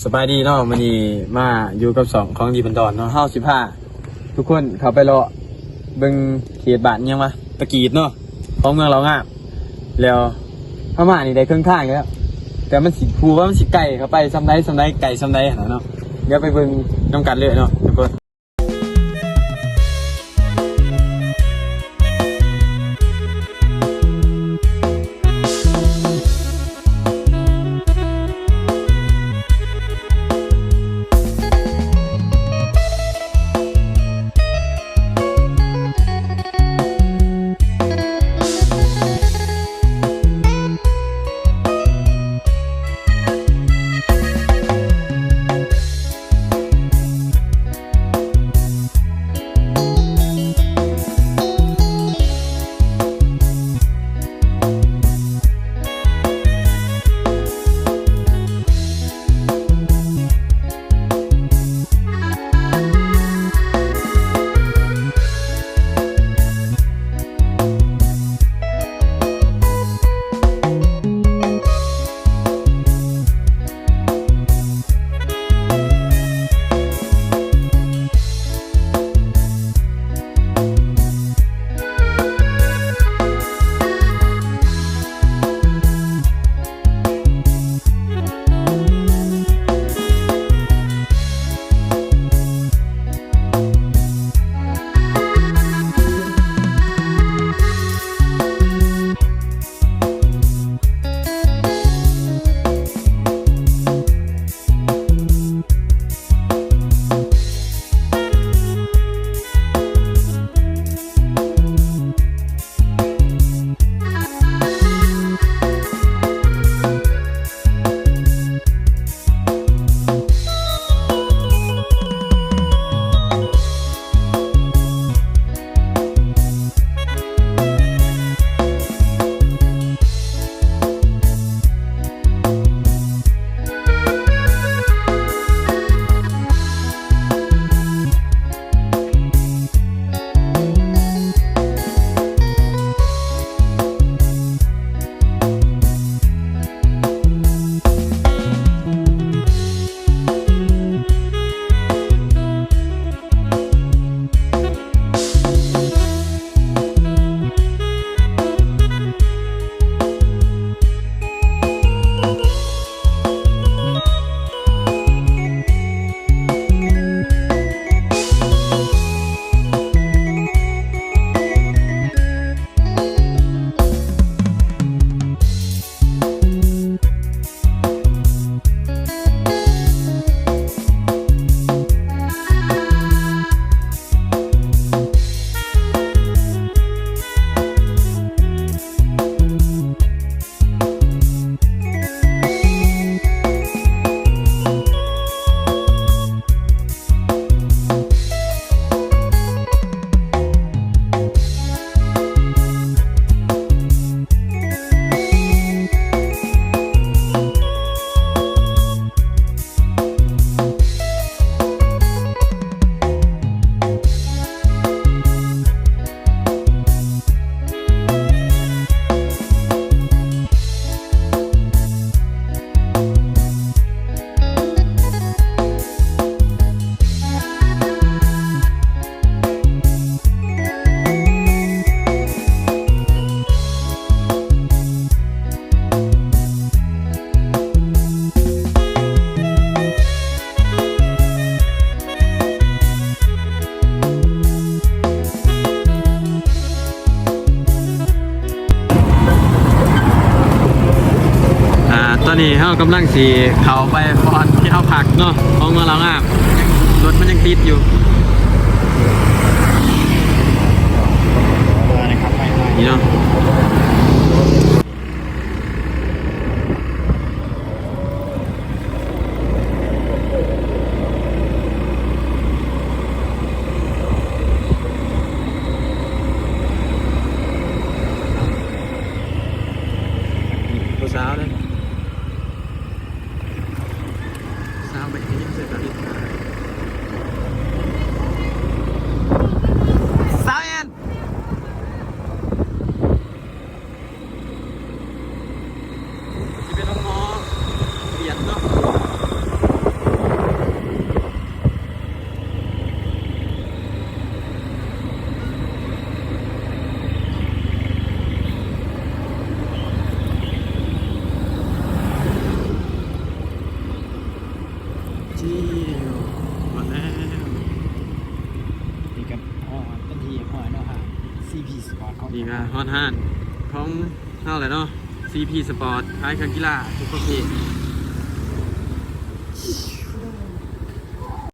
ສະບາຍດີເນາະ ມື້ນີ້ມາຢູ່ກັບຊ່ອງຂອງດີເພິ່ນດອນເນາະ. ເຮົາຊິພາທຸກຄົນເຂົ້າໄປເລາະເບິ່ງເຂດບ້ານຫຍັງວະ ຕະກີດເນາະ ຂອງເມືອງເລົ່າງາມ. ແລ້ວເຮົາມານີ້ໄດ້ເຄິ່ງທາງແລ້ວ ແຕ່ມັນຊິ ຮູ້ວ່າມັນຊິໄກເຂົ້າໄປສ່ຳໃດ ສ່ຳໃດ ໄກສ່ຳໃດຫັ້ນນະເນາະ. ດຽວໄປເບິ່ງນຳກັນເລີຍເນາະທຸກຄົນ. ອ່າ ຕອນນີ້ເຮົາກຳລັງຊິເຂົ້າໄປບ່ອນທີ່ເຮົາພັກເນາະ ຂອງເມືອງເລົ່າງາມ. ລົດມັນຍັງຕິດຢູ່ ນີ້ເນາະ. ຜູ້ສາວເດ້ ສາວໄປເຮັດຫຍັງໃສ່ຕາລິດກາ ສາວແອນ. ຊິເປັນຮອງໝໍວຽດເນາະ. ນີ້ຮອດແລ້ວ ນີ້ກໍຮອດເປັນທີ່ຮຽບຮ້ອຍເນາະ ຮ້ານ ຊີພີ ສະປອດ ຂອງ ນີ້ກໍຮອດຮ້ານຂອງເຮົາແລ້ວເນາະ ຊີພີ ສະປອດ ຂາຍເຄື່ອງກິລາທຸກປະເພດ.